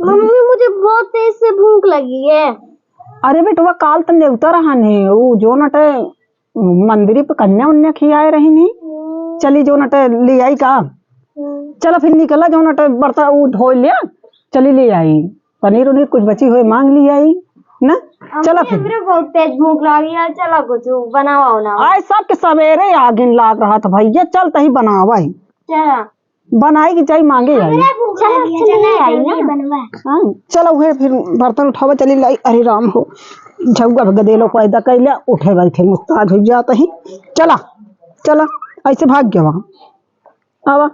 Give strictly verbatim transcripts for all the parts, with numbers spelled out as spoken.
मम्मी, मुझे बहुत तेज से भूख लगी है। अरे बेटवा, काल त नेवता रहन है, उ जो नटे मंदिरी पे कन्या उन्या खियाए रही नी। हम्म। चली जो नटे ले आई का? हम्म। चला फिर निकला, जो नटे बर्तन उ धो लिया, चली ले आई। पनीर उनीर कुछ बची हुई मांग ली आई ना। अम्मी, चला फिर। हमरे बहुत तेज भूख लागी है, चला कुछ बनावा उनावा। आज सबके सवेरे आगिन लाग रहा था भैया, चल तही बनावा ही। चला। बनाई की जाई मांगे आई। हमरे भूख लागी है, चला आई ना। हाँ, चला उहे फिर बर्तन उठावा चली लाई। अरे राम हो, झउआ गदेलो पैदा कैले, उठे बैठे मुस्ताद हो जात ही। चला, चला, ऐसे भाग गया वहाँ। आवा।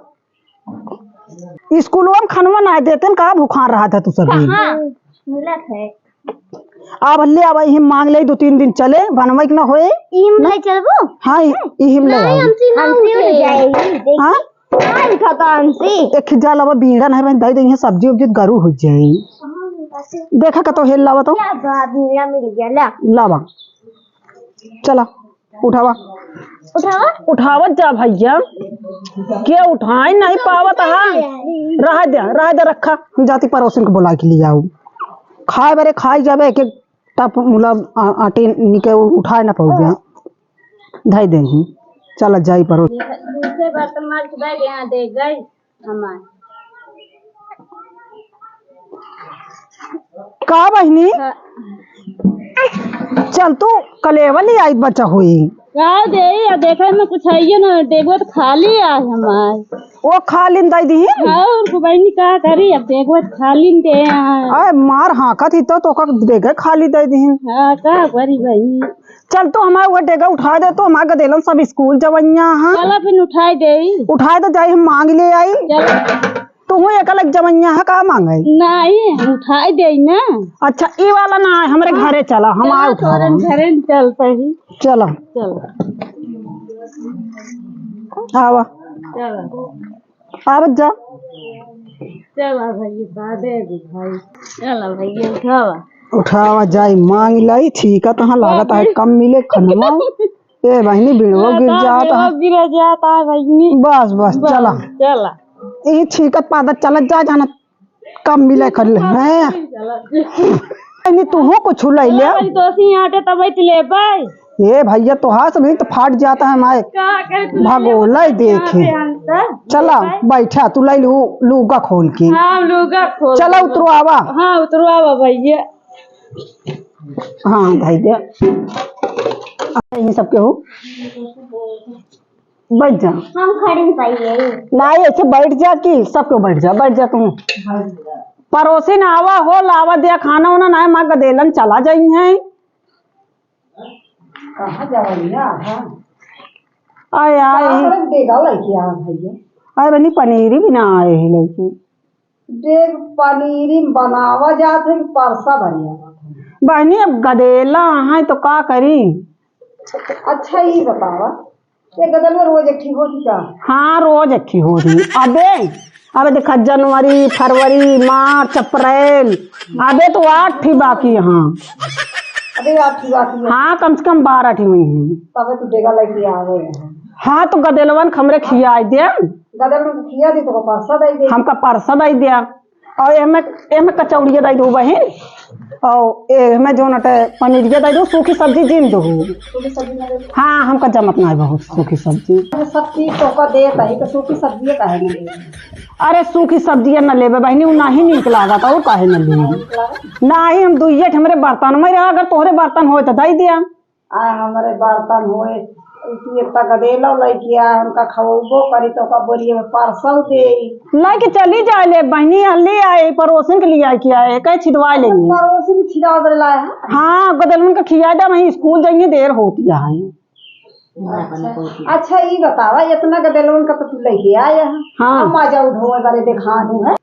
स्कूलवा में खनवा ना देते न, का भुखान रहा था तू सब दिन? कहाँ मिलत है? अब ले आवा, इही मांग ले, दो तीन दिन चले, बनवाई के ना होए। इम ना? ले चलबो? हाँ, इ-, इहिम ले नहीं, आई। हमसे ना हमसे उठे। उठ जाएगी, देखी। हाँ? ना उठाता हमसे। एक जा लावा बीड़ा नहीं बन, दे देंगे सब्जी उब्जी, गरू हो जाए। देखा कतो हेल लावा तो। क्या बा, बीड़ा मिल गया, ला। लावा। चला। उठावा। उठावा? उठावत जा भैया, के उठाई नहीं पावत हा। रह दे, रह दे, रखा, हम जाती पड़ोसिन के बुला के ले आऊ। खाए बरे खाई जाबे, एक एक टप मतलब आ-, आटे निके उ-, उठाए ना पाऊ। धई दे ही, चला जाई पड़ोस। दूसरे बर्तन माज के दे दे, यहाँ दे गई। हमार। का बहिनी? हाँ। चल तू कलेवा ले आई बचा हुई। का देई, आ देखे में कुछ है ना, डेगवा तो खाली आ हमार। वो खाली दे दी। हाँ, और को बहिनी का करी, अब डेगवा तो खाली दे आ। अरे मार हाँकत ही तो, तो का डेगे खाली दे दी। हाँ, का करी बहिनी? चल तो हमार वो डेगा उठा दे, तो हमार गदेलन सब स्कूल जवइया हाँ। चला फिर उठाई देई। उठाए तो जाई, हम मांग ले आई। चला। तू हूँ एकल एक जवइया है, का मांगे? नहीं, उठाई देई ना। अच्छा, ई वाला ना है, हमरे हाँ। घरे चला, हम चला, आए उठावा। तोरन घरे चलते ही। चला। चला। आवा। चला। आवत जा। चला भैया, दादे दी भाई। चला भैया, उठावा। उठावा जाई, मांग लाई, ठीक है, तहाँ लागत है, कम मिले खनवा। ए बहिनी, बिड़वा गिर जात है। गिर जात है बहिनी। बस, बस, बस, चला। चला। ई छींकत पादत चलत जा, जाना कम मिले कर ले। हैं? चला। बहिनी, तू हो कुछ ले ले। अरे, तो सी आटे तब ही ले भाई। ए भैया, तोहार से नहीं तो फाट जाता है माय। का करे तू भगोला ही देखे। चला, बैठा, तू लाई लू, लूगा खोल के। हाँ, लूगा खोल चला, के। उतरो आवा। हाँ, उतरो आवा भैया। हाँ, भाई दे। आ, ये सब के हो? बैठ जा। हम खड़े नहीं पाइए। नहीं, ऐसे बैठ जा कि सबके बैठ जा, बैठ जा तू। पड़ोसिन आवा हो, लावा दिया खाना उना, ना माँ गदेलन चला जाई हैं। कहाँ जावलिया? हाँ। आय, आय। का करत बेगा लइके आ भैया? आय बनी, पनीरी भी ना आए है लइके। देख, पनीरी बनावा जात है कि परसा भरिया जात है? बहनी, अब गदेला है तो का करी? अच्छा, ई बतावा, ये गदलवा रोज एक ठी होती का? हाँ, रोज एक ठी होती। अबे, अबे देखा, जनवरी, फरवरी, मार्च, अप्रैल, अबे तो आठ ठी बाकी हैं। अबे आठ ठी बाकी है। हाँ, कम से कम बारह ठी हुई हैं। तबे तू डेगा लइके आ गए हैं। हाँ, तो गदेलवन के हमरे खियाई दे। गदेलवन के खिया दे तो परसा दे दे। हमका परसा दे दिया। और एमे, एमे कचौड़िया दे दो बहिन। और एमे जो नटे पनीरिया दे दो, सूखी सब्जी जिन दो। सूखी सब्जी ना दे दो। हाँ, हमका जमत ना है बहुत सूखी सब्जी। अरे सब चीज तो का देत है, तो सूखी सब्जी काहे ना दे? अरे सूखी सब्जी ना लेबे बहिनी, उ नाही नीक लागत, और काहे ना लेबे? नाही, हम दुइये ठे हमरे बर्तन में रहा, अगर तोहरे बर्तन होए तो दे दिया। आ हमरे बर्तन होए, तू इतना गदेलो लइके आ, उनका खवबो करी तो का बोरिया में परसौ दे। लइके चली जाए ले बहिनी, आ ले आए, पड़ोसिन के लिए आए, क्या है, कहे छिदवा लेंगे। पड़ोसिन छिदवा बरे लाए हैं। हाँ, गदेलवन का खिया दे, वहीं स्कूल जाएंगे, देर होती है। अच्छा, अच्छा, ई बतावा, इतना गदेलवन का तो तू लइके आया है। हाँ। हम आ जाऊ धोए बारे देखानू है।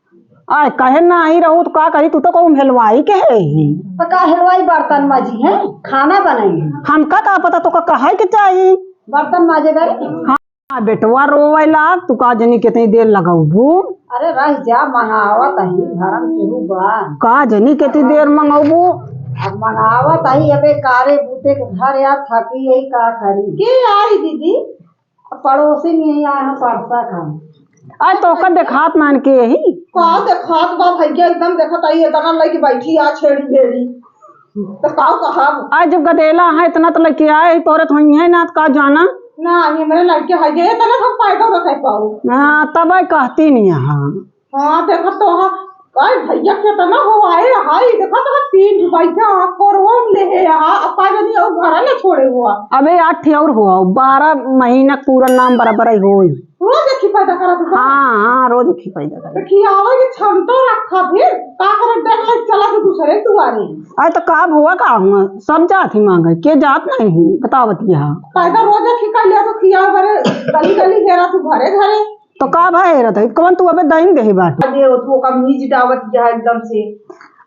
आय, कहे नाही रहू तो का करी, तू तो कहूँ हेलवाई के है ही। तो का हेलवाई, बर्तन माजी है, खाना बनाई है। हमका का पता तो का कहे के चाही। बर्तन माजे करे। हाँ, बेटवा रोवे लाग, तू का जनी कितनी देर लगौबू। अरे रह जा, मंगावत ही, घर में केहू बा। का जनी कितनी देर मंगौबू। अब मंगावत ही, अबे कारे बूते के घर यार थकी यही का करी। के आई दीदी? पड़ोसी नहीं आए हैं परसा खान। आज तो ओकर देखात मान के यही। का देखात बा भैया, एकदम देखत आई, इतना लइके बैठी आ छेड़ी भेड़ी। तो का कहब? आज जब गदेला है, इतना तो लइके आए, तोरे तो होइहैं ना, तो का जाना? ना, हमरे लड़के है, ये इतना हम पैदा ना कर पाऊ। हाँ, तब आई कहती नहीं है। हाँ, देखत तो हा, अरे भैया, केतना हो आए, हाय, देखत हा, तीन बैठा हा, कोरवा में लेहे हा, अब का जानी, और घर ना छोड़े हुआ। अबे, आठ ठे और हुआ, बारह महीना पूरा नाम बराबर ही होई। रोज एक ही पैदा करत हो? हाँ, हाँ, रोज एक ही पैदा करत। तो खियावे के क्षमता रखा फिर, का करे, देख ले, चला के दूसरे दुआरे। अरे, तो का हुआ, का हुआ? सब जात ही मांगे, के जात नहीं है, बतावत यहाँ। पैदा रोज एक ही कर लिया, तो खियावे बरे, गली गली घेरा, तू घरे घरे। तो का भाई रहत है? कौन तू अबे दइन देहे बाटू? अरे, वो तो ओका मीज डावत गया एकदम से।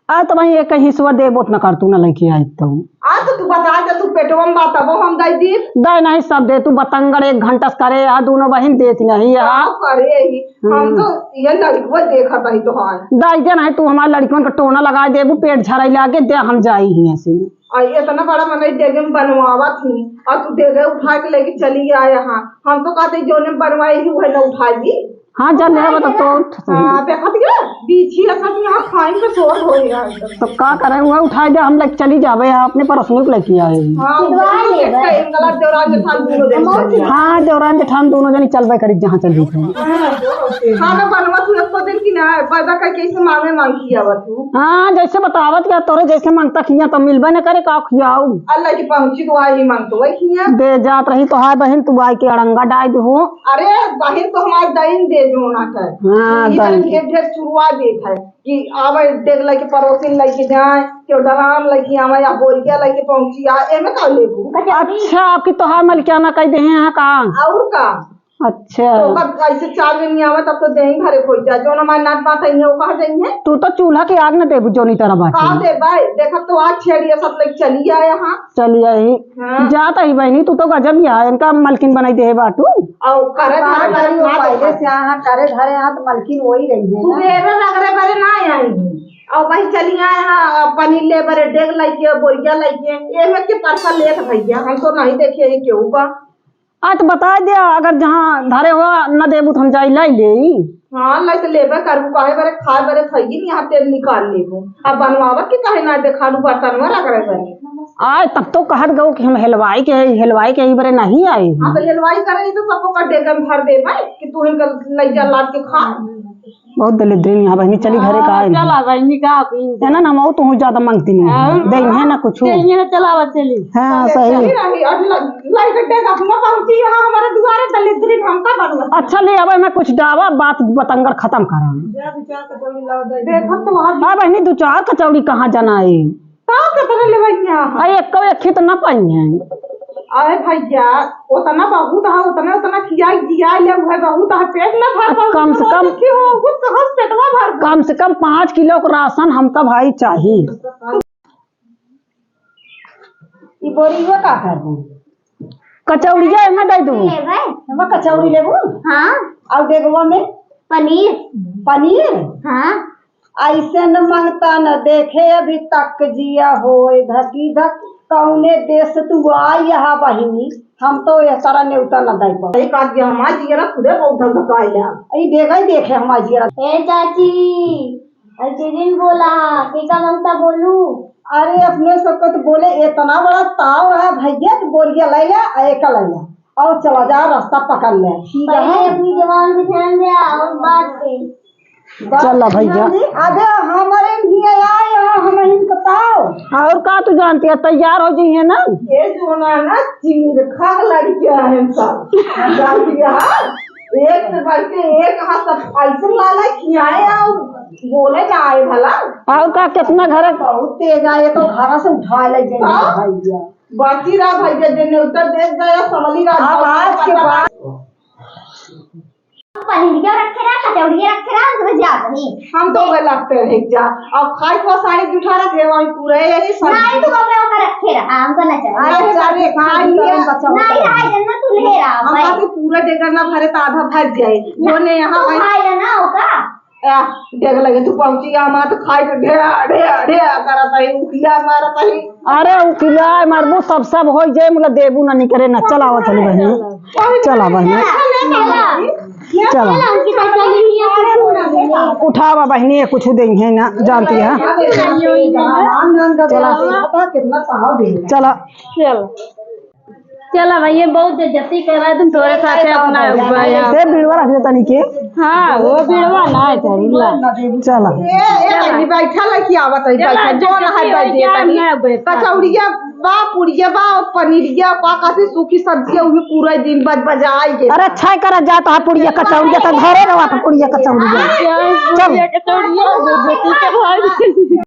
आ, तो भाई, एक हिस्सा देबो त न कर, तू न लइके आई तो। आ, तो तू बता दे, तू पेटवा में बा, तबो हम दइ दी। दइ नहीं, सब दे, तू बतंगड़ एक घंटा से करे, आ, दोनों बहिन देत नहीं, आ। का करे ही? हम हम्म। तो ये लड़कवा देखत ही तो है। दइ दे नहीं, तू हमारे लड़कवन का टोना लगाइ देबू, पेट झराइ लागे, दे, हम जाई हियाँ से। आ, इतना बड़ा मनई डेगे में बनवावत ही, और तू डेगे उठा के लेके चली आया हाँ। हम तो कहते, जोने बनवाई ही, वही ना उठाई दी। हाँ, जा ले, बता तो। हाँ, देखत गया, बीछी रखत यहाँ खाइन के शोर हो गया एकदम। तो का करे, वह उठाई दे, हम लेके चली जावे, यहाँ अपने पड़ोसनी को लेके आए। हाँ, उठा ले, एक गलत देवरान जेठान दोनों जने चल गया। हाँ, देवरान जेठान दोनों जने चलबे करी, जहाँ चल रही थे। हाँ, खाना बनवा तू एको दिन की ना, पैदा करके इसे मांगे मांग किया बा तू। हाँ, जैसे बतावत गया तोरे, जैसे मांगता खिया तो मिलबे न करे, का खियाऊ? अल्लाह की पहुंची तो आई मांग तो वही खिया। दे जात रही तो हाय बहिन, तू आई के अड़ंगा डाल दे हो। अरे बहिन, तो हमारे दइन दे जो ना कर। हाँ, ये दइन। ढेर ढेर चुरवा देत है कि आवे डेग लेके पड़ोसिन लेके जाए, केहू डराम लेके आवे या बोरिया लेके पहुंची आ, एमे का लेबू? अच्छा, आपकी तोहार मलिकाना कह दे हैं का? और का? अच्छा। तो ओकर ऐसे चार दिन नहीं आवे, तब तो देही भरे खोल जाए। जो हमारे नात बात है, वो कहाँ जाइए? तू तो चूल्हा की आग न देबू, जोनी तरह बात का है। दे भाई, देखा तो आज छेड़िया सब लेके चली आए यहाँ। चली आई। हाँ। जात ही बहिनी, तू तो गजब ही है, इनका मलकिन बनाई दे बाटू। और करे का घरे करी, वो बात पहले है। से यहाँ करे घरे यहाँ तो मलकिन वही रही है तू ना। मेरे रगड़े बरे ना आई। और वही चली आए यहाँ, पनीर ले बरे, डेग लेके, बोरिया लेके, ये में के परसा लेत भैया, हम तो नहीं देखे ही केहू का। आ, तो बताइ दिया, अगर जहाँ धरे हुआ न देबू, तो हम जाई लाई ले। हाँ, लाई तो लेबे करबू, काहे बरे खाए बरे थई नहीं, यहाँ तेल निकाल लेबू। अब बनवावत के काहे ना देखालू, बर्तन में रख रहे बरे। आए, तब तो कहत गऊ कि हम हेलवाई के, हेलवाई के ही बरे नहीं आई। हाँ, तो हेलवाई करे तो सबको का डेगन भर देबे कि तू इनका लइजा लाद के खा। बहुत दलिद्री यहाँ बहिनी, चली घरे का हाँ, है। चला बहिनी, का कहीं है ना, ना, मऊ तू ज्यादा मांगती नहीं है। हाँ। दे है ना कुछ। दे है ना, चला बस चली। हाँ, सही। चली रही, और ल-, लाइट दे अपना पहुंची यहाँ हमारे दुआरे दलिद्री, हम का बनवा? अच्छा, ले, अब मैं कुछ डावा, बात बतंगड़ खत्म करा। देखो तो आज हाँ बहिनी, दो चार कचौड़ी कहाँ जाना है? का कतरा लेबे यहाँ? अरे, एको एक ही तो ना पाई है। अरे भैया, उतना बहुत है, उतना, उतना खिया, खिया ले, वह बहुत है, पेट ना भर पाऊ, कम से कम देखी हो, वो सहज पेटवा भर पाऊ। कम से कम पाँच किलो को राशन हमका भाई चाहिए। ई बोरियो का करबू? कचौड़िया एमे दे दू। लेबै? एमे कचौड़ी लेबू? हाँ। और डेगवा में? पनीर। पनीर? हाँ। ऐसे न मंगता न देखे अभी तक जिया होए धकी धक। कौने देश से तू आई यहाँ बहिनी, हम तो यह सारा नेवता न दे पाओ। एक आदमी हमार जिया ना खुदे बहुत धक धकाइला। ई डेगा ही देखे हमार जिया। ए चाची, ऐसे दिन बोला, के का मंगता बोलू? अरे अपने सबको तो बोले, इतना बड़ा ताव रहा भैया, तो बोलिया ले ले, एक ले ले। और चला जा, रास्ता पकड़ ले। ठीक पहले है? अपनी जबान पे ध्यान दे, और बात पे। बस चला भैया। ध्यान दे। अबे हमारे लिए आए हैं, हम इनको बताओ। और का तू जानती है, तैयार हो जाइए ना। ये जो ना, ना, चीर खा लड़कियां हैं सब। जानती है, हाँ? एक से बढ़ के एक हाथ सब ऐसे लाला खियाए और बोले ना आए भला। और का, कितना घर बहुत तेज आए, तो घर से उठा ले जाए हाँ? भैया। बाकी रहा भैया, जे नेवता देख गया, संभली रहा। अब आज के बाद पनीरिया रखे रहा, कचौड़िया रखे रहा, हम समझ जात नहीं। हम तो वह लगते रह जा। अब खाए को साड़ी जुठा रखे, वही पूरे यही सब। नहीं, तू हमें ओकर रखे रहा, हमको ना चाहिए। अरे, अरे, सारे खा लिया। नहीं रहा, जन्नत तू ले रहा, हम भाई। कहा कि पूरा डेगर ना भरे, तो आधा भर जाए। ना, जो ने यहाँ तू भाई। खाए ना, ओका। आ, देख लगे, तू पहुंची, हम तो खाए के ढेर, ढेर, ढेर करत है, उकिया मारत है। अरे, उकिया मारबू, सब, सब हो जाए, मुला देबू ना निकरे ना। चलावा, चली बहिनी। चला बहिनी। चला। उठावा बहिनी, कुछ देइहैं ना, जानती है। चला। चला। चला भैया, बहुत बेइज्जती करा तुम, तोरे साथे अपना हुआ यार। ए, बीड़वा रख दे तनी के। हाँ, वो बीड़वा ना है, धरुला। चला। ए, ए, बहिनी, बैठा ले कि आवत है, चला, बैठा, जो ना है, बैठ दे तनी। कचौड़िया बा, पुड़िया बा, पनीरिया बा, काफी सूखी सब्जिया, उही पूरा दिन बज बजाई के। अरे, अच्छा करा जा, तो पुड़िया कचौड़िया तो घरे रहा, तो पुड़िया कचौड़िया। चल। कचौड़िया, बेइज्जती के भाई।